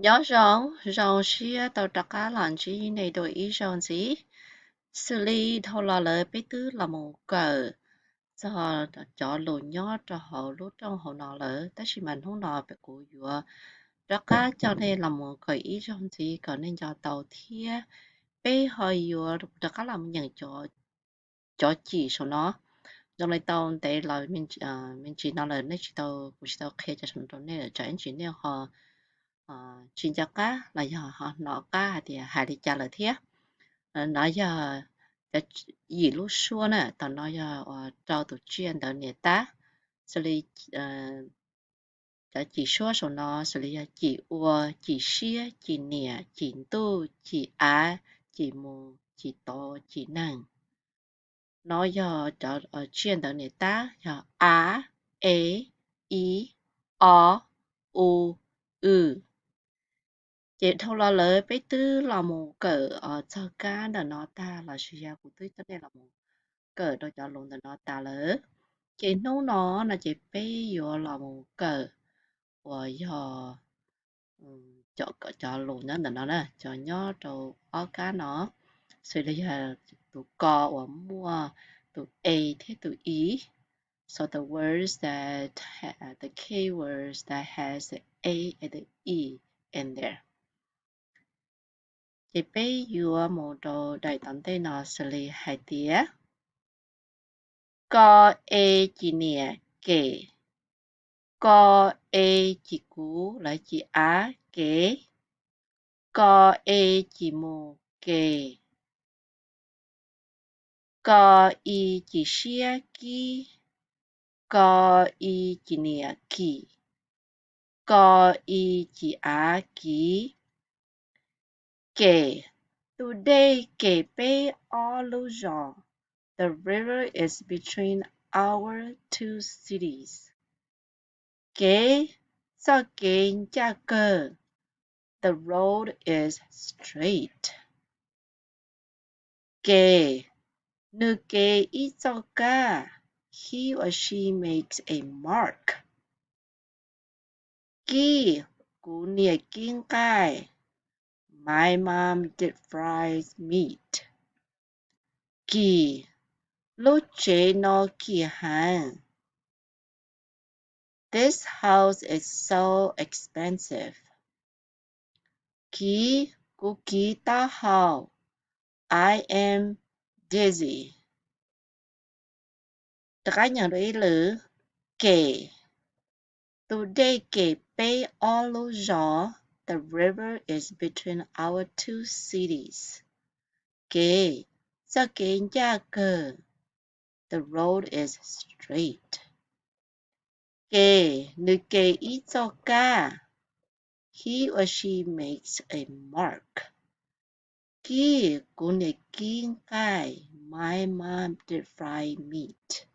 Nyob zoo, zoo siab tau rov qab los ntsib nej dua ib zaug ntxiv. Xws li dhau los lawm peb twb los mus kawm txog cov lus nyob rau hauv lub rooj hauv no lawm, tab sis mas hnub no peb kuv yuav rov qab coj nej los mus kawm ib zaug ntxiv kom nej nco tau thiab peb ho yuav rov qab los mus nyeem cov cim saum no. Zoo li tau ntev los me ntsis no lawm nej tsis tau, kuv tsis tau qhia cov saum no rau nej lawm, tsam ib ntsis nej ho tsis nco qab los yog ho hnov qab hais tias hais li cas lawm thiab. No yog cov yim lub suab na, tom no yog uas rau tus tsiaj ntawv niam tab, xws li cov cim suab saum no xws li yog cim ua, cim siab, cim niam, cim ntuj, cim av, cim mus, cim tod, cim neeg. No yog cov tsiaj ntawv niam tab yog a, e, i, o, u, w. Ces dhau los lawm peb twb los mus kawm txog kab ntawm no tag los sis yog kuv twb coj nej los mus kawm rau cov lus ntawm no tas lawm. Ces hnub no no ces peb yuav los mus kawm uas yog cov lus nyob ntawm no na, cov nyob rau ob kab no, xws li yog tus ko uas muaj tus a thiab tus i. So the words that ha- the keywords that has the a and the e in there. Ces peb yuav mus rau daim tom ntej no xws li hais tias ko e cim niam kem, ko e cim kuv lawv cim av kev, ko e cim mus kem, ko i cim siab kib, ko i cim niam kim, ko i cim av kiv. Kem, tus dej kem peb ob lub zos. The river is between our two cities. Kev, txoj kev ncaj kawg. The road is straight. Kem, nws kem ib txoj kab. He or she makes a mark. Kib, kuv niam kib nqaij. My mom deep fries meat. Kim, lub tsev no kim heev. This house is so expensive. Kiv, kuv kiv taub hau. I am dizzy. Rov qab nyeem dua ib lwm. Kem, tus dej kem peb ob lub zos. The river is between our two cities. Kev, txoj kev ncaj kawg. The road is straight. Kem, nws kem ib txoj kab. He or she makes a mark. Kib, kuv niam kib nqaij. My mom deep fry meat.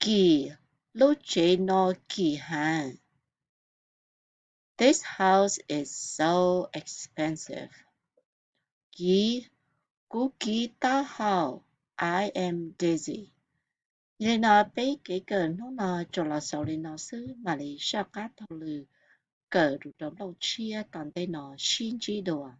Kim, lub tsev no kim heev. This house is so expensive. Kiv, kuv kiv taub hau. I am dizzy. Yog li no peb kev kawm hnub no tsuas los xaus li no xwb, mam li saj qab taug lw kawm rau nplooj tshiab tom ntej no sib ntsib dua.